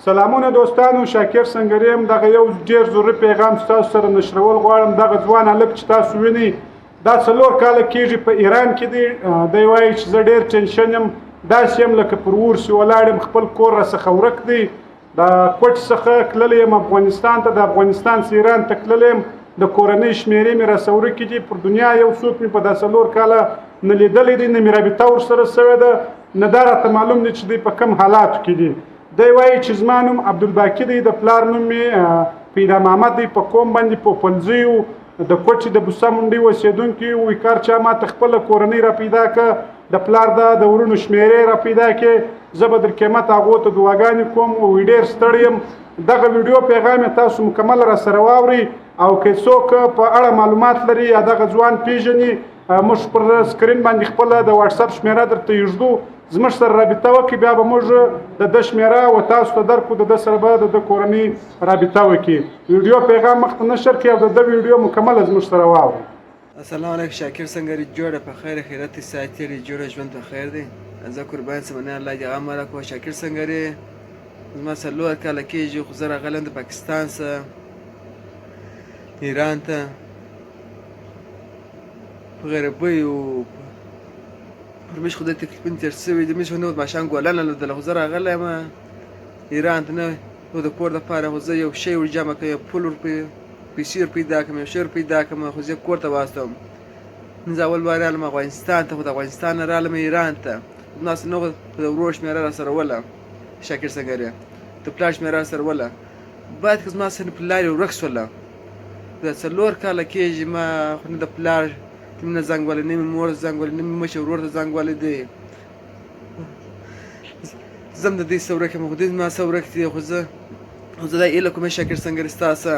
سلامونه دوستانو، شاکر سنګری یم. دغه یو ډیر ضروري پیغام ستاسو سره نشرول غواړم. دغه ځوان هلک چې تاسو وینئ دا 4 کاله کېږي په ایران کې دی. دی وایي چې زه ډیر ټینشن یم، داسې یم لکه پر اور سي ولاړ یم، خپل کور راڅخه ورک دی. د کوټ څخه تللی یم افغانستان ته، د افغانستان څخه ایران ته تللی یم، د کورنۍ شمېرې مې راسره ورکې دي. پر دنیا یو څوک مې په دا 4 کاله نه لیدلی دی، نه مې رابطه ورسره سوې ده، نه دا راته معلوم دی چې دی په کوم حالاتو کې دی. دی وایي چې زما نوم عبدالباقي دی، د پلار نوم مې پیدا محمد دی، په قوم باندې پوپلزی یو، د کوټې د بوسه منډي اوسېدونکي یو. وایي کار چا ماته خپله کورنۍ را پیدا که، د پلار د وروڼو شمېرې را پیدا کړې، زه به در قیامت هغو ته دعاګانې کوم. وایي ډېر ستړی یم. دغه ویډیو پیغام یې تاسو مکمل را سره واورئ او که څوک په اړه معلومات لري یا دغه ځوان پیژني، موږ پر سکرین باندې خپله د واتساپ شمېره درته ایږدو، زموږ سره رابطه وکړي. بیا به موږ د ده شمېره و تاسو ته درکړو، د ده سره به د ده کورنۍ رابطه وکړي. ویډیو پیغام مخته نشر کړي او د ده ویډیو مکمله زموږ سره واورئ. السلام علیکم شاکر، څنګه یې؟ جوړه په خیر خیرت ساتي؟ جوړه ژوند په خیر دی؟ زه قربان سم نه، الله دې غم راکړه. شاکر، څنګه یې؟ زما 4 کاله کېږي خو زه راغلم د پاکستان څخه ایران ته، په غریبۍ او پر مې خدای تکلیفونه تېر شوي دي. مې خو نه ماښام ګوله نه لرله، خو زه راغلی یم ایران ته نه نو د کور دپاره، خو زه یو شی ور جمع کړم، یو پول ور پیسې ور پیدا کړم، یو شی ور پیدا کړم، خو زه کور ته واستوم. نن زه اول وار رالم افغانستان ته، خو د افغانستان نه رالم ایران ته. زما څه نه خو د ورور شمېره را سره وله شاکر سنګرې، د پلار شمېره را سره وله، باید که زما سره په لارې ورک سوله. دا 4 کاله کېږي ما خو نه د پلار نه زنګ ولی، نه مې مور زنګ ولی، نه مې مشر ورور ته زنګ ولی دی. زه هم د دوی څه ورک یم، خو دوی زما څه ورک دي. خو زه دا هیله کوم شاکر سنګرې ستا څه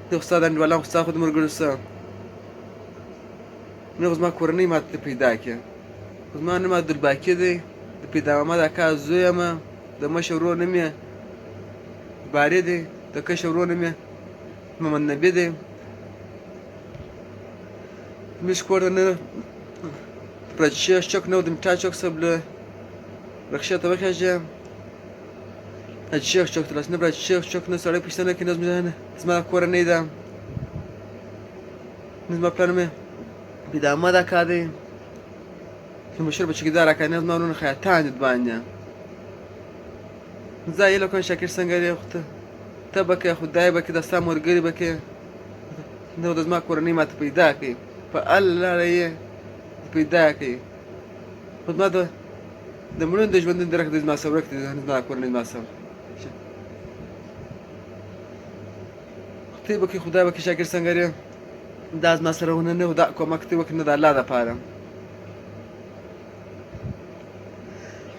د خو ستا د انډیوالان، خو ستا خو د ملګرو څه نه، خو زما کورنۍ ماته پیدا کړي. خو زما نوم عبدالباقي دی، د پیدا محمد اکا زوی یم، د مشر ورور نوم یې باري دی، د کشر ورور نوم یې محمد نبي دی. زموږ کور ته نه پر شیخ چوک نه د میټا چوک څخه له رکشې ته وخېژې، حاجي شیخ چوک ته لاړ نه، حاجي شیخ چوک نه سړی پوښتنه کوي، نه زما کورنۍ ده، نه زما پلار نوم یې پیدا احمد اکا دی، د مشر په چوکیدار اکا، نه زما وروڼه خیاطان دي باندې. زه هیله کوم شاکر څنګه یې، خو ته به کوې، خدای به کوي، د ستا ملګري به کوي، نو د زما کورنۍ ماته پیدا کړي، په الله یې پیدا کړي. خو زما د مړونو د ژوندون درک دی زما سره ورک دی، زما کورنۍ زما سره. ته به کوي، خدای به کوي. شاکر څنګه یې، دا زما سره ونه نه دا کومک ته وکړي، نه د الله دپاره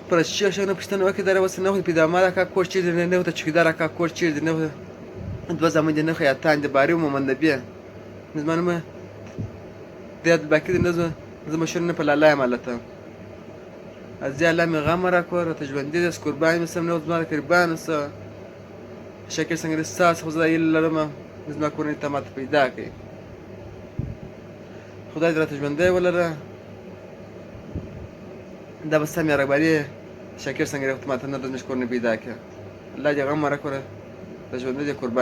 پر شیخ شنه پوښتنه وکړي، دا وسه نه پیدا ما اکا کور چیرې دی، نه ته چوکیدار اکا کور چیرې دی، نه دوه زامن دي، نه خیاطان دي، باري محمد نبي. زما نوم دی عبدالباقي دی، نه زه مشهور نه په لالا یم. هلته ازي الله مې غم راکړ، راته ژوندي دی، قربان مې سم، نه زما د قربان سه. شاکر څنګه ستاسو خو زه هیله لرم زما کورنۍ ته ماته پیدا کړي، خدای دې راته ژوندی ولره. دا به ستا مهرباني شاکر څنګه ماته نه د زموږ کورنۍ پیدا کړي. الله دې غم راکړه، د ژوندی دې قربان.